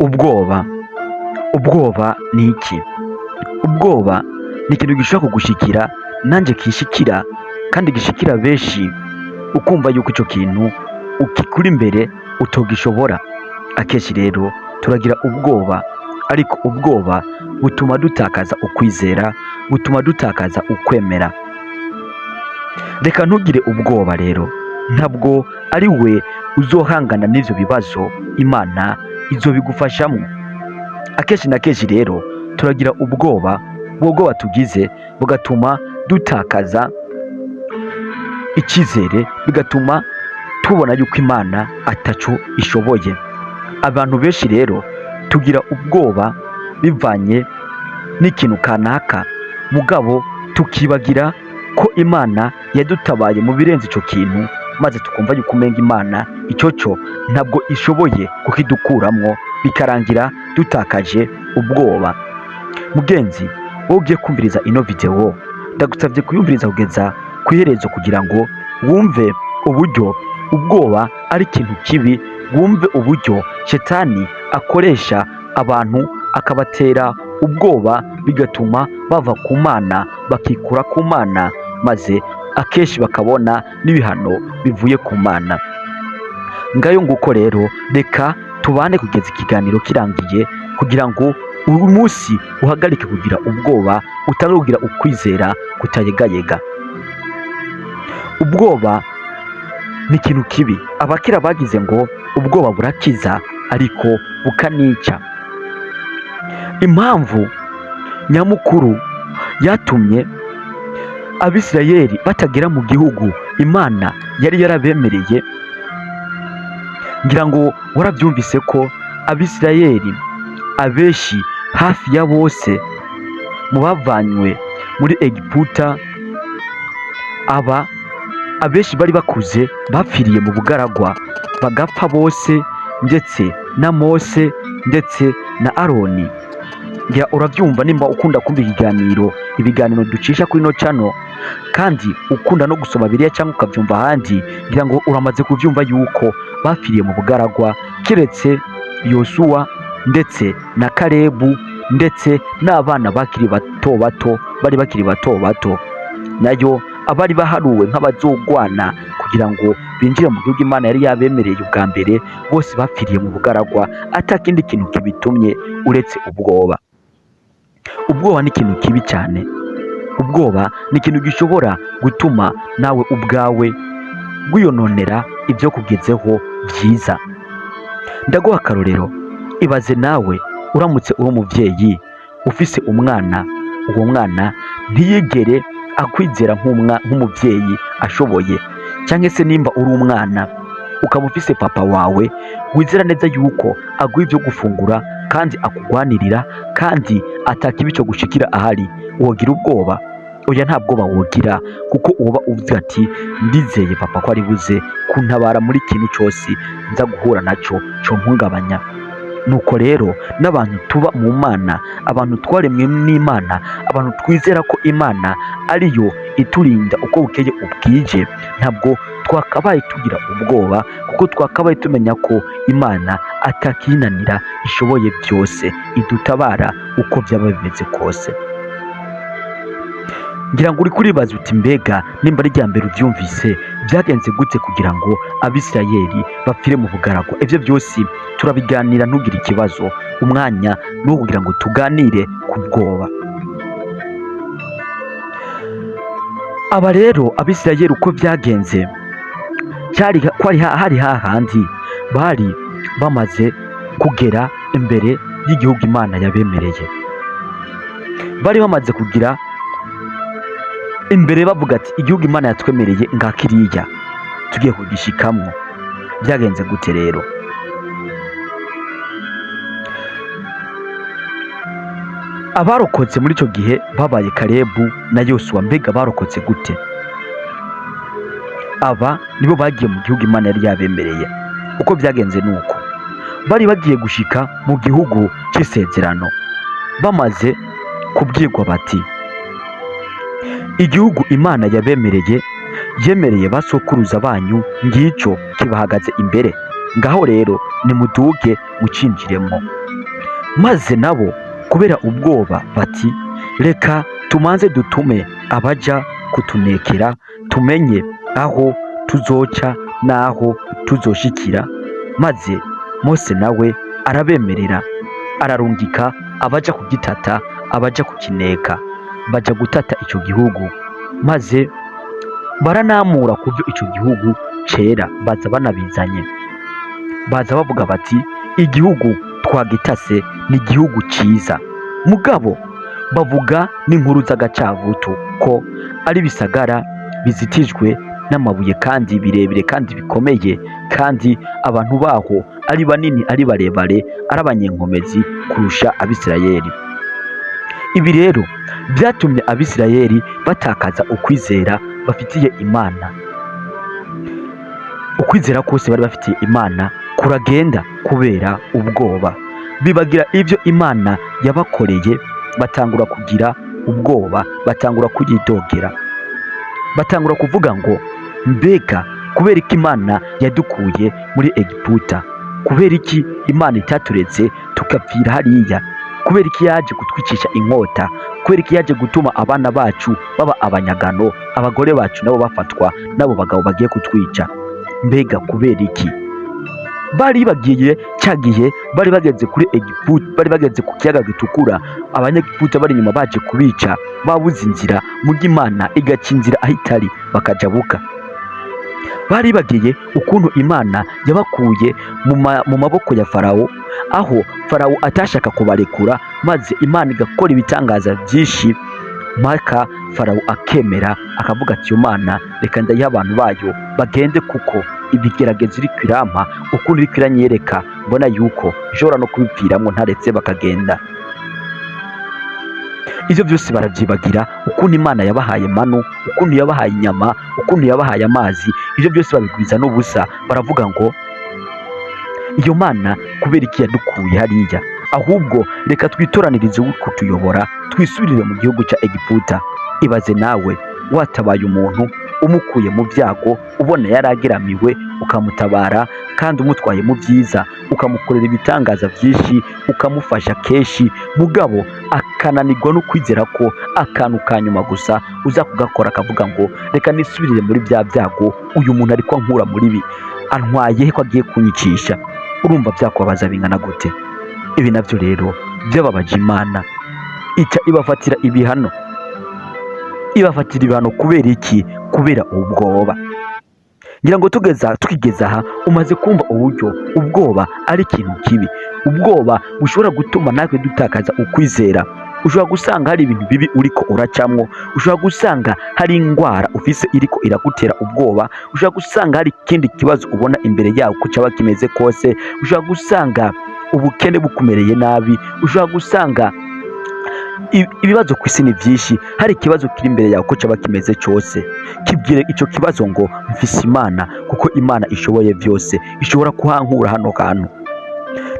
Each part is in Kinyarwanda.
Ubwoba, ubwoba ni iki? Ubwoba ni ikintu gishobora kugushikira nanje kinshikira kandi gishikira benshi, ukumva yuko ico kintu ukikuri imbere utogishobora. Akenshi rero turagira ubwoba, ariko ubwoba butuma dutakaza ukwizera, butuma dutakaza ukwemera. Reka ntugire ubwoba rero, ntabwo ari we uzohangana n'ivyo bibazo, Imana izobigufashamwo. Akenshi na kenshi rero turagira ubwoba, ubwo bwoba tugize bugatuma dutakaza icyizere, bigatuma tubona yuko Imana ataco ishoboye. Abantu benshi rero tugira ubwoba bivanye n'ikintu kanaka, mugabo tukibagira ko Imana yadutabaye mu birenze ico kintu, maze tukumva yuko umenga Imana ico cyo ntabwo ishoboye kukidukuramwo, bikarangira dutakaje ubwoba. Mugenzi wowe ugiye kumviriza ino video, ndagusabye kuyumviriza kugeza ku iherezo kugira ngo wumve uburyo ubwoba ari ikintu kibi, wumve uburyo shetani akoresha abantu akabatera ubwoba, bigatuma bava ku Mana, bakikura ku Mana, maze akenshi bakabona n'ibihano bivuye ku Mana. Ngayo nguko rero, reka tubane kugeza ikiganiro kirangiye kugira ngo uyu munsi uhagarike kugira ubwoba, utange kugira ukwizera kutayegayega. Ubwoba ni ikintu kibi. Abakera bagize ngo ubwoba burakiza ariko bukanica. Impamvu nyamukuru yatumye Abisirayeli batagera mu gihugu Imana yari yarabemereye, ngira ngo warabyumvise ko Abisirayeli abenshi hafi ya bose mu bavanywe muri Egiputa, aba abenshi bari bakuze bapfiriye mu bugaragwa, bagapfa bose, ndetse na Mose ndetse na Aroni. Ngira urabyumva nimba ukunda kumva ibiganiro ducisha kuri ino channel, kandi ukunda no gusoma biriya cyangwa ukabyumva ahandi, ngira ngo uramaze kubyumva yuko bapfiriye mu bugaragwa, keretse Yosuwa ndetse na Kalebu ndetse n'abana bakiri bato bato, bari bakiri bato bato, nayo abari baharuwe nk'abazogwana kugira ngo binjire mu gihugu Imana yari yabemereye ubwa mbere, bose bapfiriye mu bugaragwa ata kindi kintu kibitumye uretse ubwoba. Ubwoba ni ikintu kibi cyane. Ubwoba ni ikintu gishobora gutuma nawe ubwawe wiyononera ibyo kugezeho byiza. Ndaguha akarorero, ibaze nawe uramutse uri umubyeyi ufise umwana, uwo mwana ntiyigere akwizera nk'umubyeyi ashoboye, cyangwa se nimba uri umwana ukaba ufise papa wawe wizera neza yuko aguha ibyo gufungura kandi akugwanirira kandi atakibi cyo gushikira ahari, wogira ubwoba? Oya, nta bwoba wogira, kuko uba uvuga ati ndizeye papa ko ari buze kuntabara muri kintu cyose nza guhura naco compungabanya. Nuko rero n'abantu tuba mu Mana, abantu twaremwe n'Imana, abantu twizera ko Imana ariyo iturinda uko bukeye ubwije, ntabwo twakabaye tugira ubwoba, kuko twakabaye tumenya ko Imana atakinanira, ishoboye byose, idutabara uko byaba bimeze kose. Ngira ngo uri kuribaza uti mbega nimba ari irya mbere ubyumvise, byagenze gute kugira ngo Abisirayeli bapfire mu bugaragwa? Ibyo byose turabiganira, ntugire ikibazo. Umwanya ni uwo kugira ngo tuganire ku bwoba. Aba rero Abisirayeli uko byagenze, cyari ko hari hahandi bari bamaze kugera imbere y'igihugu Imana yabemereye, bari bamaze kugira imbere bavuga ati igihugu Imana yatwemereye ngakiriya tugiye kugishikamwo. Byagenze gute rero? Abarokotse muri icyo gihe babaye Kalebu na Yosuwa. Mbega barokotse gute? Aba nibo bagiye mu gihugu Imana yari yabemereye. Uko byagenze ni uko bari bagiye gushika mu gihugu cy'isezerano, bamaze kubwirwa bati igihugu Imana yabemereye, yemereye ba sokuruza banyu, ngicyo kibahagaze imbere, ngaho rero nimuduge mucinjiremo. Maze nabo kubera ubwoba bati: "Reka tumanze dutume abaja kutunekera, tumenye aho tuzoca n'aho tuzoshikira." Maze Mose nawe arabemerera, ararungika abaja kugitata, abaja kukineka. Baja gutata ico gihugu, maze baranamura kubyo ico gihugu cera. Baza banabizanye, baza bavuga bati: "Igihugu twagitase, ni igihugu ciza." Mugabo bavuga n'inkuru z'agacavutu ko ari ibisagara bizitijwe n'amabuye kandi birebire kandi bikomeye, kandi abantu baho ari banini, ari barebare, ari abanyenkomezi kurusha Abisirayeli. Ibi rero byatumye Abisirayeli batakaza ukwizera bafitiye Imana. Ukwizera kose bari bafitiye Imana kuragenda kubera ubwoba. Bibagira ibyo Imana yabakoreye, batangura kugira ubwoba, batangura kuyidogera, batangura kuvuga ngo: "Mbega kubera iki Imana yadukuye muri Egiputa? Kubera iki Imana itaturetse tugapfira hariya? Kubera iki yaje kutwicisha inkota? Kubera iki yaje gutuma abana bacu baba abanyagano, abagore bacu nabo bafatwa n'abo bagabo bagiye kutwica? Mbega kubera iki?" Bari bagiye cya gihe bari bageze kuri Egiputa, bari bageze ku kiyaga gitukura, Abanyegiputa bari inyuma baje kubica, babuze inzira, muga Imana igaca inzira aho itari bakajabuka. Bari bagiye ukuntu Imana yabakuye mu maboko ya Farawo, aho Farawo atashaka kubarekura, maze Imana igakora ibitangaza byinshi mpaka Farawo akemera, akavuga ati: "Iyo Mana reka ndayiha abantu bayo bagende, kuko ibigeragezo iriko irampa, ukuntu iriko iranyereka, mbona yuko nshobora no kubipfiramwo ntaretse bakagenda." Ivyo byose baravyibagira, ukuntu Imana yabahaye manu, ukuntu yabahaye inyama, ukuntu yabahaye amazi. Ivyo byose babigwiza n'ubusa. Baravuga ngo: "Iyo Mana kubera iki yadukuye hariya? Ahubwo reka twitoranirize kutuyobora, twisubirire mu gihugu cya Egiputa." Ibaze nawe watabaye umuntu, umukuye mu byago, ubona yarageramiwe, ukamutabara kandi umutwaye mu byiza, ukamukorera ibitangaza byinshi, ukamufasha kenshi, mugabo akananirwa no kwizera ko akantu ka nyuma gusa uza kugakora, akavuga ngo: "Reka nisubirire muri bya byago. Uyu muntu ariko ankura muri bi, antwaye ko agiye kunyicisha." Urumva byakubabaza bingana gute? Ibi nabyo rero byababaje Imana, ica ibafatira ibihano. Ibafatira ibihano kubera iki? Kubera ubwoba. Ngira ngo tugeza tukigeza aha, umaze kumva uburyo ubwoba ari ikintu kibi, ubwoba bushobora gutuma natwe dutakaza ukwizera. Ushobora gusanga hari ibintu bibi uriko uracamwo, ushobora gusanga hari indwara ufise iriko iragutera ubwoba, ushobora gusanga hari ikindi kibazo ubona imbere yawe uko cyaba kimeze kose, ushobora gusanga ubukene bukumereye nabi, ushobora gusanga ibibazo ku isi ni byinshi. Hari ikibazo kiri imbere yawe, uko cyaba kimeze cyose, kibwire icyo kibazo ngo: "Mfise Imana, kuko Imana ishoboye byose, ishobora kuhankura hano hantu."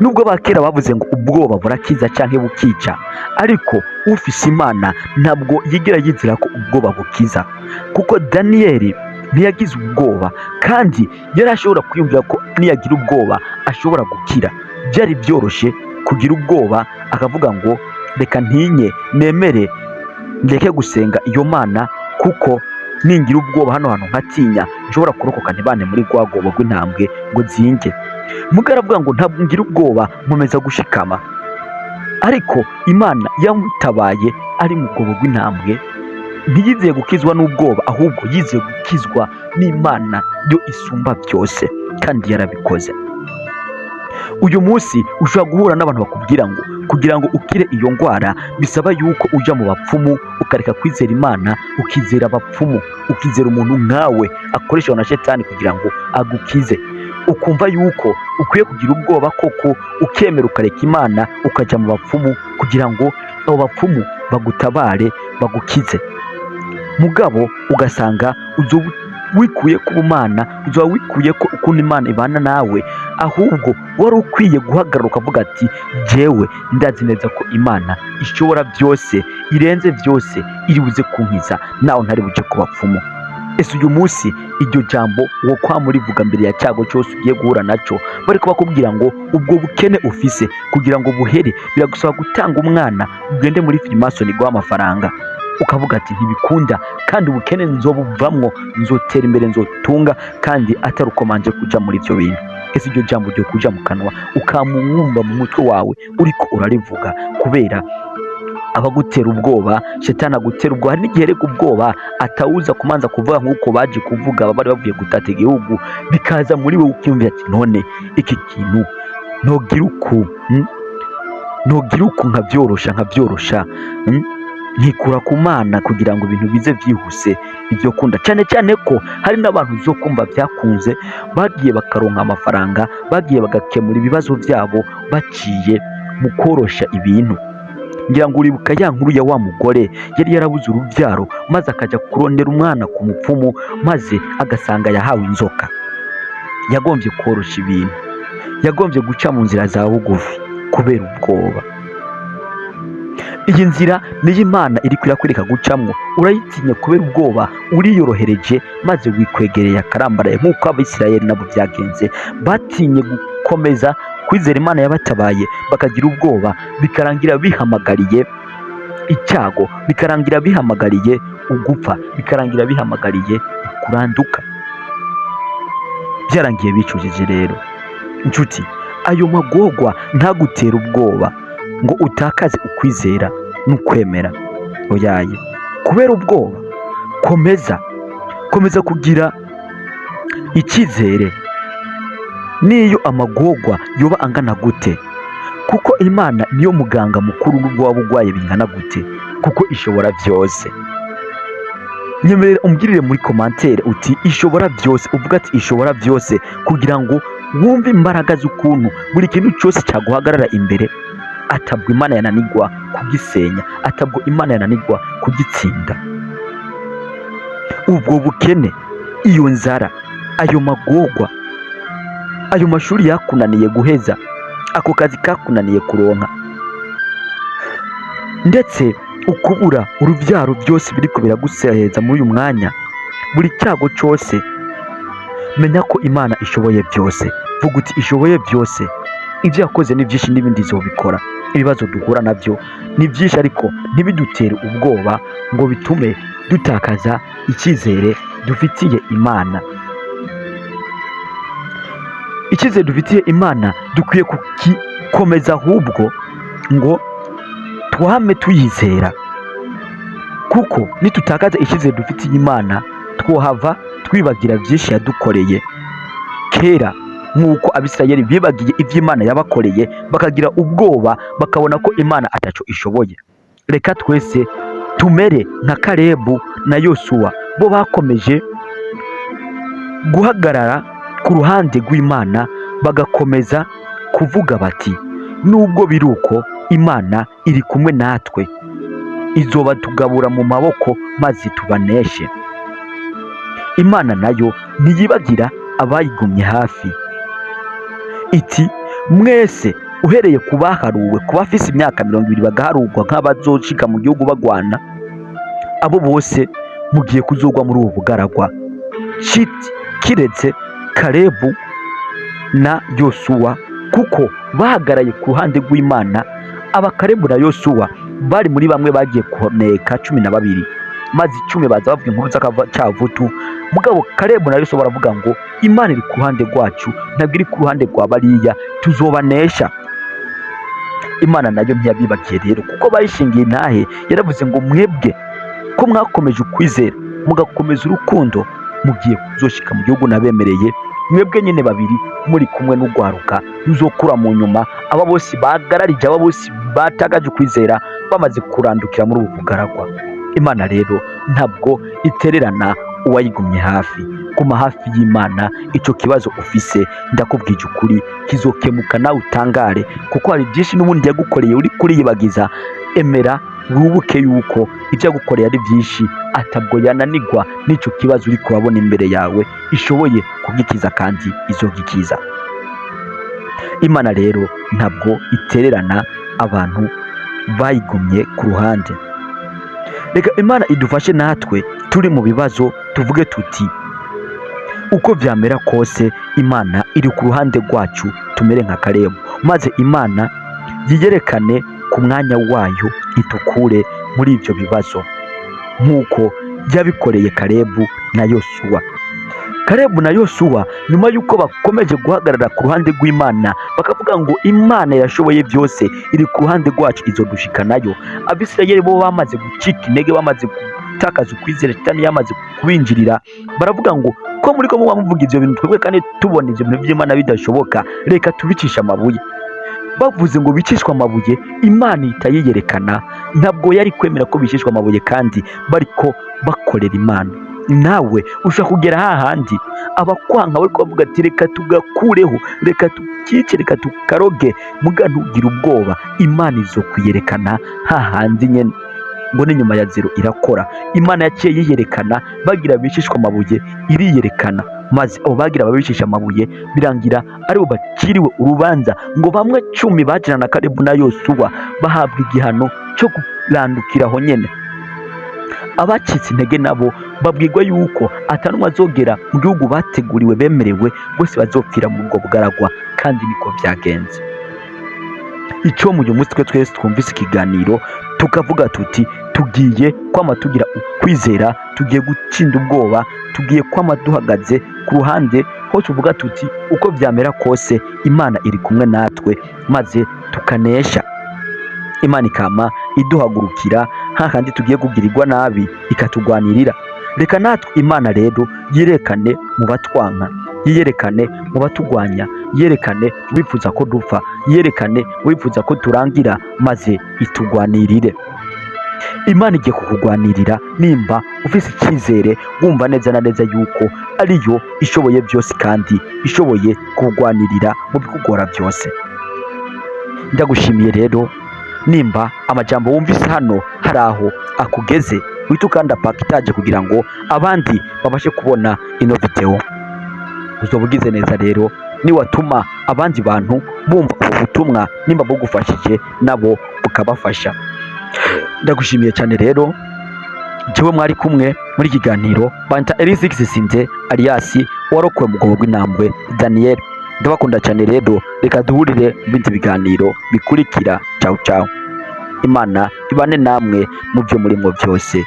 Nubwo bakera bavuze ngo ubwoba burakiza canke bukica, ariko ufise Imana ntabwo yigera yizera ko ubwoba bukiza, kuko Daniyeli ntiyagize ubwoba, kandi yari ashobora kwiyumvira ko niyagira ubwoba ashobora gukira. Byari byoroshe kugira ubwoba akavuga ngo: "Reka ntinye, nemere ndeke gusenga iyo Mana, kuko ningira ubwoba hano hantu nkatinya, nshobora kurokoka ntibane muri rwa rwobo rw'intambwe ngo zinge." Muga aravuga ngo: "Ntabwo ngira ubwoba, nkomeza gushikama." Ariko Imana yamutabaye ari mu rwobo rw'intambwe. Ntiyizeye gukizwa n'ubwoba, ahubwo yizeye gukizwa n'Imana yo isumba byose, kandi yarabikoze. Uyu munsi ushobora guhura n'abantu bakubwira ngo kugira ngo ukire iyo ndwara bisaba yuko ujya mu bapfumu, ukareka kwizera Imana, ukizera abapfumu, ukizera umuntu nkawe akoreshwa na shetani kugira ngo agukize, ukumva yuko ukwiye kugira ubwoba koko, ukemera ukareka Imana ukajya mu bapfumu kugira ngo abo bapfumu bagutabare, bagukize. Mugabo ugasanga uzoba wikuye ku bumana, uzoba wikuye ko ukuntu Imana ibana nawe. Ahubwo wari ukwiye guhagarara ukavuga ati: "Jewe ndazi neza ko Imana ishobora byose, irenze byose, iri buze kunkiza nawe ntari buje ku bapfumu." Ese uyu munsi iryo jambo wo kwama urivuga mbere ya cyago cyose ugiye guhura nacyo, bariko bakubwira ngo ubwo bukene ufise kugira ngo buhere biragusaba gutanga umwana ugende muri firimasoni guha amafaranga, ukavuga ati ntibikunda kandi ubukene nzobuvamwo, nzotera imbere, nzotunga kandi atari uko manje kuja muri ivyo bintu. Ese iryo jambo ryo kuja mu kanwa ukamumwumva mu mutwe wawe uriko urarivuga kubera abagutera ubwoba, shetani agutera ubwoba. Hari n'igihe reka ubwoba atawuza kumanza kuvuga nk'uko baje kuvuga bari bavuye gutata igihugu, bikaza muri wowe ukiyumvira ati none iki kintu nogira uku, nogira uku nkavyorosha, nkikura ku Mana kugira ngo ibintu bize byihuse. Ibyo kunda cyane cyane ko hari n'abantu zo kumva byakunze, bagiye bakaronka amafaranga, bagiye bagakemura ibibazo byabo baciye mu korosha ibintu. Ngira ngo uribuka ya nkuru ya wa mugore yari yarabuze urubyaro, maze akajya kurondera umwana ku mupfumu, maze agasanga yahawe inzoka. Yagombye korosha ibintu, yagombye guca mu nzira za bugufi kubera ubwoba. Iyi nzira niyo Imana iri irakwereka gucamwo, urayitinya kubera ubwoba, uriyorohereje maze wikwegereye akarambaraye nk'uko Abisirayeli nabo byagenze. Batinye gukomeza kwizera Imana yabatabaye, bakagira ubwoba, bikarangira bihamagariye icyago, bikarangira bihamagariye ugupfa, bikarangira bihamagariye kuranduka. Byarangiye bicujije. Rero inshuti, ayo magorwa ntagutere ubwoba ngo utakaze ukwizera n'ukwemera. Oyaye, kubera ubwoba, komeza kugira icyizere n'iyo amagorwa yoba angana gute, kuko Imana niyo muganga mukuru nubwo waba urwaye bingana gute, kuko ishobora byose. Nyemerera umbwirire muri commentaire uti ishobora byose, uvuga ati ishobora byose, kugira ngo wumve imbaraga z'ukuntu buri kintu cyose cyaguhagarara imbere atabwo Imana yananirwa kugisenya, atabwo Imana yananirwa kugitsinda. Ubwo bukene, iyo nzara, ayo magorwa, ayo mashuri yakunaniye guheza, ako kazi kakunaniye kuronka, ndetse ukubura urubyaro, byose biriko biraguseheza muri uyu mwanya, buri cyago cyose, menya ko Imana ishoboye byose. Vuga uti ishoboye byose, ibyo yakoze ni byinshi n'ibindi izobikora. Ibibazo duhura nabyo ni byinshi, ariko ntibidutere ubwoba ngo bitume dutakaza icyizere dufitiye Imana. Icyizere dufitiye Imana dukwiye kugikomeza, ahubwo ngo twame tuyizera, kuko nitutakaza icyizere dufitiye Imana twohava twibagira byinshi yadukoreye kera, nk'uko Abisirayeli bibagiye ibyo Imana yabakoreye, bakagira ubwoba, bakabona ko Imana ataco ishoboye. Reka twese tumere nka Kalebu na Yosuwa, bo bakomeje guhagarara ku ruhande rw'Imana, bagakomeza kuvuga bati nubwo biri uko, Imana iri kumwe natwe, izobatugabura mu maboko maze tubaneshe. Imana nayo ntiyibagira abayigumye hafi. Iti mwese uhereye ku baharuwe, ku bafise imyaka 20 bagaharurwa nk'abazoshika mu gihugu bagwana, abo bose mugiye kuzogwa muri ubu bugaragwa, kiretse Kalebu na Yosuwa, kuko bahagaraye ku ruhande rw'Imana. Aba Kalebu na Yosuwa bari muri bamwe bagiye kuneka 12, maze 10 baza bavuga inkuru z'akacyavutu. Mugabo Kalebu na Yosuwa baravuga ngo Imana iri ku ruhande rwacu, ntabwo iri ku ruhande rwa bariya, tuzobanesha. Imana nayo ntiyabibagiye rero, kuko bayishingiye intahe. Yaravuze ngo mwebwe ko mwakomeje ukwizera mugakomeza urukundo, mugiye kuzoshika mu gihugu nabemereye, mwebwe nyine babiri muri kumwe n'urwaruka ruzokura mu nyuma. Aba bose bahagararije, aba bose batagaje ukwizera bamaze kurandukira muri ubu bugaragwa. Imana rero ntabwo itererana uwayigumye hafi. Guma hafi y'Imana, ico kibazo ufise ndakubwije ukuri kizokemuka nawe utangare, kuko hari byinshi n'ubundi yagukoreye uri kuriyibagiza. Emera wibuke yuko ibyo yagukoreye ari byinshi, atabwo yananirwa n'ico kibazo uri kurabona imbere yawe, ishoboye kugikiza kandi izogikiza. Imana rero ntabwo itererana abantu bayigumye ku ruhande. Reka Imana idufashe natwe turi mu bibazo tuvuge tuti uko byamera kose Imana iri ku ruhande rwacu, tumere nka Kalebu, maze Imana yiyerekane ku mwanya wayo itukure muri ibyo bibazo nk'uko yabikoreye Kalebu na Yosuwa. Kalebu na Yosuwa nyuma y'uko bakomeje guhagarara ku ruhande rw'Imana bakavuga ngo Imana yashoboye byose, iri ku ruhande rwacu, izodushikanayo. Abisirayeli bo bamaze gucika intege, bamaze gutakaza ukwizera, Shitani yamaze kubinjirira, baravuga ngo ko muri ko muba muvuga ibyo bintu, twebwe kandi tubona ibyo bintu by'Imana bidashoboka, reka tubicishe amabuye. Bavuze ngo bicishwe amabuye, Imana ihita yiyerekana. Ntabwo yari kwemera ko bicishwa amabuye kandi bariko bakorera Imana. Nawe ushobora kugera hahandi abakwanka bari kubavuga ati reka tugakureho, reka tukice, reka tukaroge, muga ntugire ubwoba, Imana izo kuyerekana hahandi nyene ngo ni nyuma ya zero irakora. Imana yaciye yiyerekana, bagira bicishwa amabuye iriyerekana, maze abo bagira babicisha amabuye birangira aribo baciriwe urubanza, ngo bamwe 10 bajana na Kalebu na Yosuwa bahabwa igihano cyo kurandukira aho nyene. Abacitse intege nabo babwirwa yuko atanumwe azogera mu gihugu bateguriwe bemerewe, bose bazopfira mu ubwo bugaragwa, kandi niko byagenze. Icyo mu munsi twe twese twumvise ikiganiro tukavuga tuti tugiye kwama tugira ukwizera, tugiye gutsinda ubwoba, tugiye kwama duhagaze ku ruhande ho tuvuga tuti uko byamera kose Imana iri kumwe natwe, maze tukanesha. Imana ikama iduhagurukira hahandi tugiye kugirirwa nabi ikatugwanirira. Reka natwe Imana rero yirekane mu batwanka, yiyerekane mu batugwanya, yerekane wifuza ko dupfa, yerekane wifuza ko turangira, maze itugwanirire. Imana igiye kukugwanirira nimba ufise icyizere, wumva neza na neza yuko ariyo ishoboye byose kandi ishoboye kukugwanirira mu bikugora byose. Ndagushimiye rero, nimba amajambo wumvise hano hari aho akugeze, uhite ukanda partage kugira ngo abandi babashe kubona ino video. Uzoba ugize neza rero niwatuma abandi bantu bumva ubu butumwa, nimba bugufashije nabo bukabafasha. Ndagushimiye cyane rero, jewe mwari kumwe muri kiganiro banta Elisix Sinze alias warokowe mu bwobo bw'intambwe Daniel. Ndabakunda cyane rero, reka duhurire mu bindi biganiro bikurikira. Ciao ciao, Imana ibane namwe mu byo murimo byose.